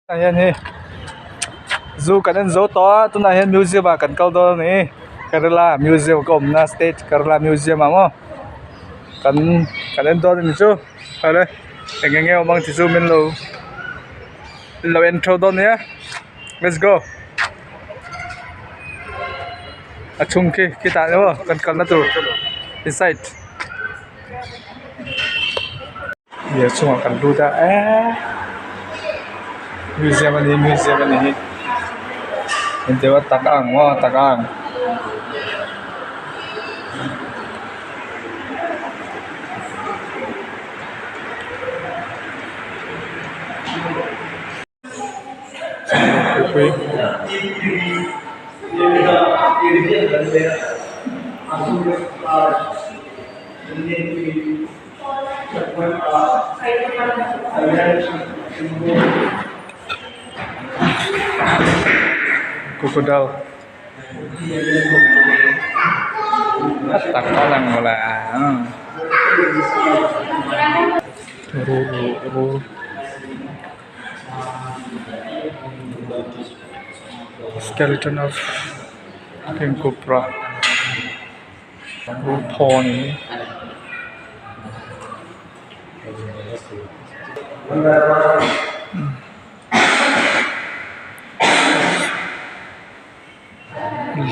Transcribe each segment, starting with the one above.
Tah hian hei zu kan en zo tawh a tunah hian museum ah kan kal dawn a ni kerala museum ka awmna state kerala museum ah maw kan kan en dawn a ni chu awle eng eng nge awm ang tih chu min lo min lo en theuh dawn nia let's go a chhung khi khitah emaw kan kalna tur inside. Bia chungah kan lut a eee museum a ni museum a ni hi engti maw tak ang maw tak ang. Crocodile a tak a lang mawle rul. Skeleton of king cobra rul phaw a ni.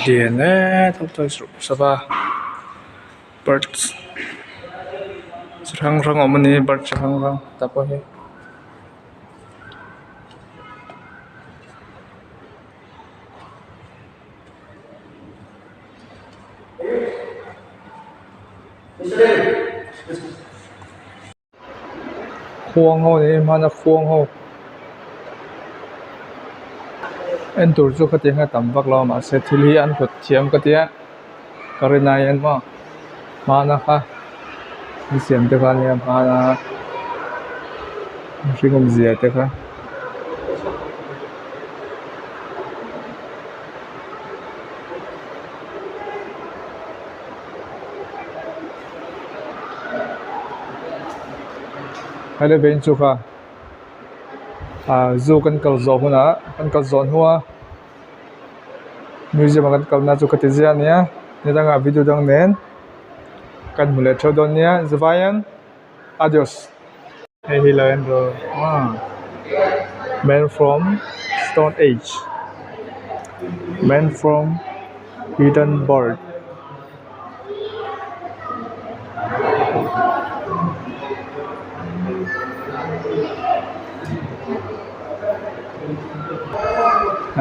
Lian e sava birds chi hrang hrang a awm a ni bird chi hrang hrang tah pawh hi. Khuang ho ni hmana khuang ho en tur chu khatiang hian a tam vak lo a mahse thil hi an hlut thiam ka tia ka rin ai hian maw hmana kha an siam te kha ania hmana mihring awmzia te kha. Hello veng chu kha ah zoo kan kal zawh hunah kan kal zawh hnua museum a kan kalna chu ka ti zia ania ni dangah video dang nen kan hmu leh theuh dawn nia zavaiin adios. Hei hi lo en rawh aw man from stone age man from hidden bird.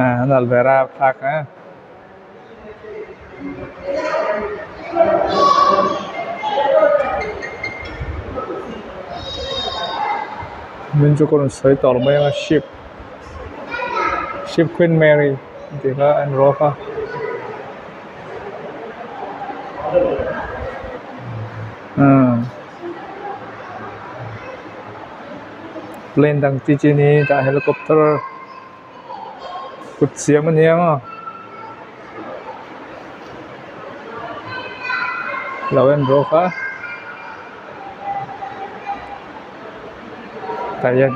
Ah an alvera thlak a. Min chu ka rawn sawi tawh lo mai ang a ship ship queen mary tih kha an rawk a. Umm plane dang chi chi ni tah helicopter. Kut siam a nia maw lo en bawk a tah hian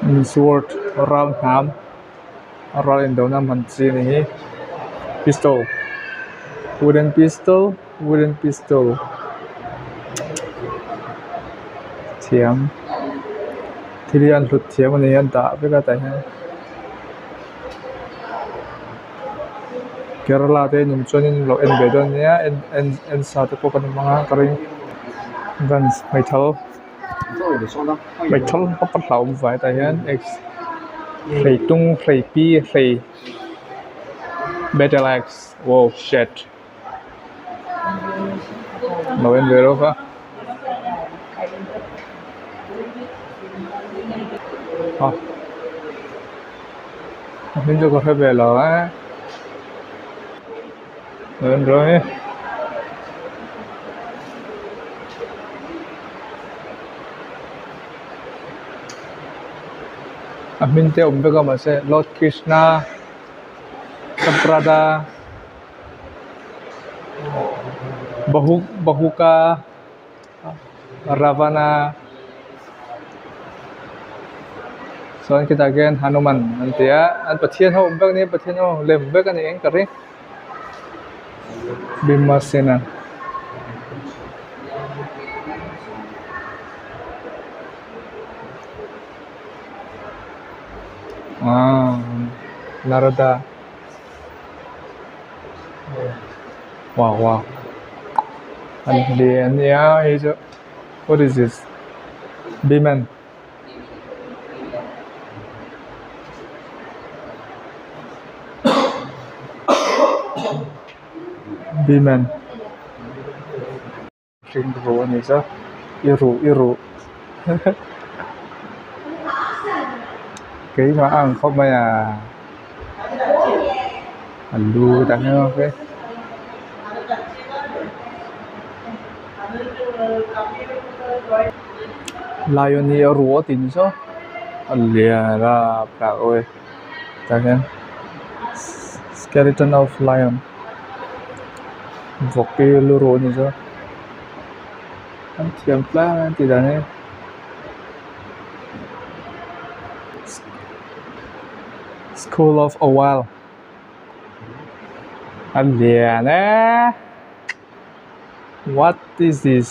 in sword ral hnam ral indona hman chi a ni hi pistol wooden pistol. Wooden pistol thiam thil hi an hlut thiam a ni an dah vek a tah hian kerala te in awm chuanin lo en ve dawn nia en en en sa te pawh kan awm ang a ka ring guns meithal meithal a hlauhawm vai tah hian x hlei tung hlei pi hlei battle axe wow shit. Lo en ve rawk a. A a hming chu ka hre ve lo e. Lo en rawh e. A hming te a awm vek a mahse Lord Krishna Saprada. Bahuka. Ravana chuan khitah khian Hanuman an ti a an pathian ho awm vek a ni pathian ho lem vek a ni ang ka ring Bhimasena. Aaa Narada wow wow an hle ania hei chu what is this Biman Biman. Hring ruh a ni chu i ruh i ruh keimah a ang khawp mai a a lu ta nghe ok lion hi a ruh a tih ni chu a lian a tah awi tah hian skeleton of lion vawk hi lu ruh a ni chu an thiam tlang a an tih dan hi school of a wild a lian e what is this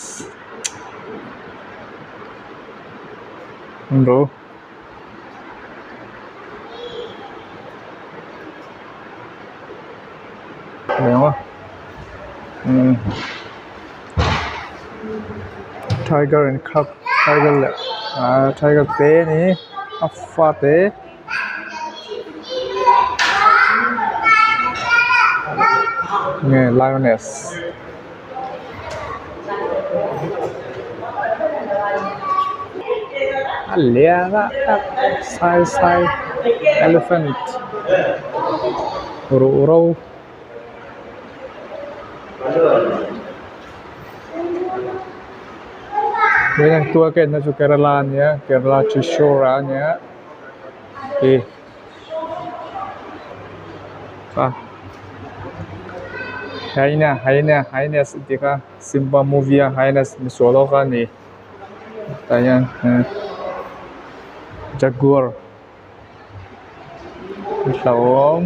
an ro. Tiger and cub tiger leh ahh tiger te a ni a fate nge lioness. A lian a sai sai elephant ruhro. Tuna tua ka enna chu Kerala a nia Kerala Thrissur ah a nia ih a hyena hyena hyenas a tih kha simba movie a hyenas misual ho kha a ni tah hian jaguar. Hlauhawm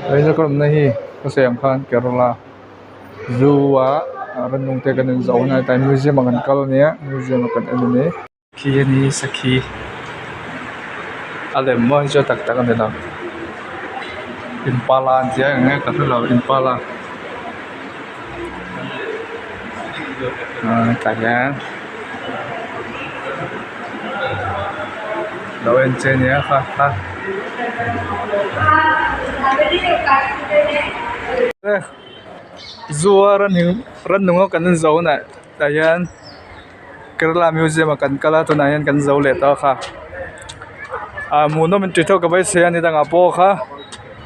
hei ka awmna hi ka sawi ang khan Kerala zoo ah rannung te kan inzawh hunah tlai museum ah kan kal ania museum ah kan en a ni. Khi a ni sakhi a lem maw hi chu a tak tak a ni lo impala an tia eng nge ka hre lo impala ah tah hian. Lo en che nia kha kha. Zu a rannung a kan zo hunah tah hian Kerala museum ah kan kal a tunah hian kan zo leh ta kha ah hmuhnawm in ti theuh ka beisei a ni dangah pawh kha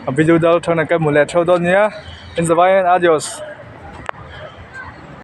a video dal theuh nen kan hmu leh theuh dawn nia in zavai hian adios.